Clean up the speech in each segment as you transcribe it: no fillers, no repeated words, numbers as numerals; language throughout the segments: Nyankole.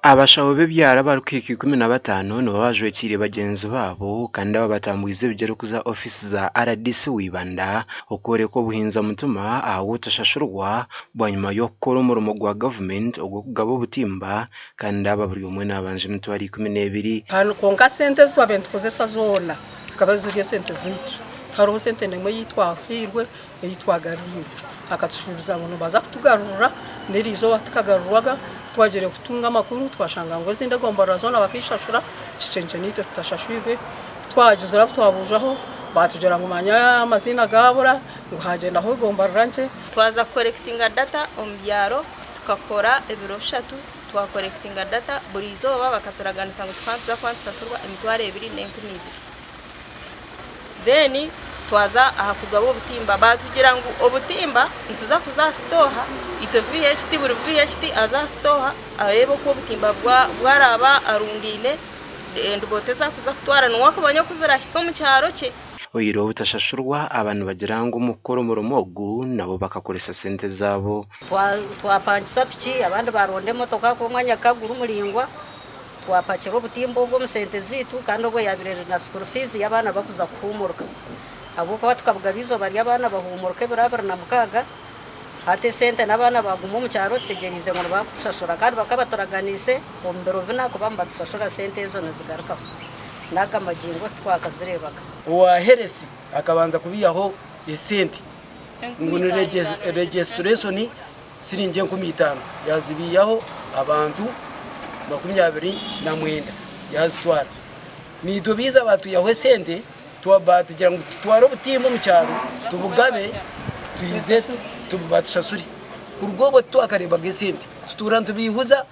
Abashaho b'ebyaro abarikuhika 15 nibo bajwekiire bagyenzi baabo kandi aba batambwize ebigyere kuza ofiisi za RDC wa Ibanda okworeka obuhinza mutima ahabw'obutashashurwa bwanyima y'okukora omurimo gwa gavumenti ogw'okugaba obutimba kandi aba buri omwe nabanja emitwaro 12. Kwonka sente ezi twabaire nitukozesa zoona zikaba ziri esente zaitu, tihariho sente n'emwe ei twahairwe ei twagaruriirwe. Akatushuubiza ngu nibaza kutugarurira, n'eriizooba tikagarurwaga. Ku twagiire kutunga amakuru twashanga ngu ezindi egomborora zoona bakishashura, kikye naitwe tutashashwirwe. Ku twagizire abu twabuuzaho baatugira ngu manya amaziina gaabura, ngu haagyendaho egomborora nkye. Twaza kukorekitinga data omu byaro tukakora ebiro bishatu twakorekitinga data buri izooba bakaturaganisa ngu tukaba nituza kuba nitushasurwa 2000. Then twaza aha kugaba obutimba baatugira ngu obutimba nituza kuza aha sitooha itwe VHT buri VHT aze aha sitooha areebe oku obutimba bwaraaba arundaine endiboota ezi arikuza kutwara niwe akumanya oku zirahike omu kyaro kye. Oyihireho obutashashurwa, aba nibagira ngu omu kukora omurimo ogu nabo bakakoresa sente zaabo. Twapangisa piki abandi baaronda emotoka ahakuba omwanya gukaba guri muraingwa. Twapakira obutimba obwo omu sente zaitu kandi obwo yaabaire eri na school fees y'abaana bakuza kuhuumuruka ahabw'okuba tukabugaba eizooba ry'abaana bahuumuruka ebiro 26 hati esente n'abaana baaguma omu kyaro tutegyereize ngu nibakutushashura kandi bakaba baturaganiise omu biro bina kuba nibatushashura sente ezo nizigarukaho n'aga magingo titwakazireebaga. Owa Heresi akabanza kubihaho esente ngu ni registration siringi 5000 yazibiihaho abantu 29 yazitwara. Naitwe baiza batwihaho esente batugira ngu tutware obutimba omu kyaro tubugabe twize batushashure. Kuruga obwo titwakareebaga esente, tutuura nitubiihuza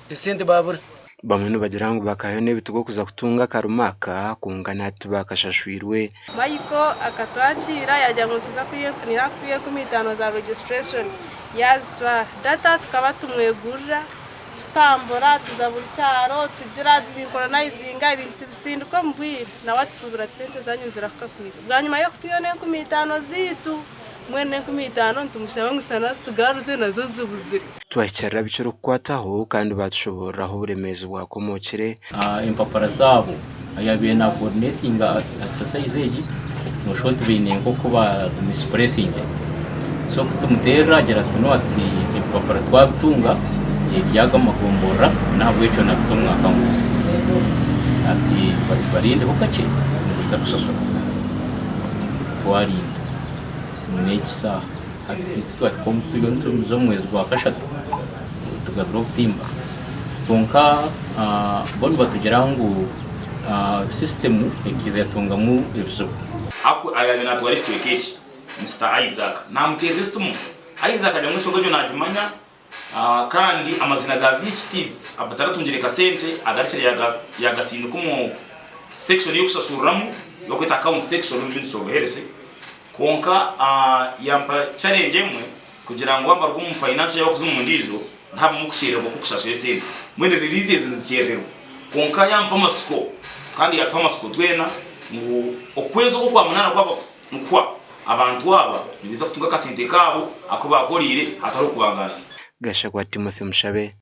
esente babura. Bamwe nibagira ngu bakahayo n'ebituga kuza kutunga akarimo aka kwonka na hati tibakashashwirwe. Michael akatwakiira yaagira ngu nituza kwiha naija kutuha 50 za registration yaazitwara. Data tukaba tumwegurira tutambura tuza buri kyaro tugira tusinkoronayizinga ebintu tubisindika omu bwire nawe atusuubira ati sente zaanyu nizirahuka kwija. Bwanyima y'okutuha n'enkumitaano zaitu mbwenu n'enkumitaano nitumushaba ngu shana azitugaruze nazo zibuzire. Twahikirira abu kirikukwataho kandi baatushoboorora ahu oburemeezi bwakomookire. Empapura zaabo ayabaire na coordinatinga exercise egi noshusha oti baine nk'oku ba misplacingire so kutumuterera agira ati no ati ebipapura twabitunga ebyaga amagomborora nahabwekyo nabita omu accounts ati barindeho kakye nibaija kushashura twarinda n'egi saaha hati titwahika turiyo nituza omu mwezi gwa kashatu tugabire obutimba kwonka bo nibatugira ngu sisitemu ekiija yatungamu ebizibu. Aku ayaabaire naatwara ekicweka eki, Mister Isaac, naamuteerera esimu. Isaac agira ngu enshonga egyo naagimanya kandi amaziina ga VHTs abataratungire kasente agarukire yaagasindika omu section y'okushashuriramu ei barikweta account section omu Ministry of Health. Kwonka yampa challenge emwe kugira ngu waaba oruga omu financial year wakuza omu ndiijo nihabamu okukyerererwa kw'okushashura esente. Mbwenu release ezo nizikyerererwa. Kwonka yampa amatsiko kandi yatuha amatsiko twena ngu okwezi oku okwamunaana kwaba nikuhwa abantu aba nibaija kutunga akasente kaabo aku baakoreire hatariho kubangaanisa. Gashakwa Timothy Mushabe.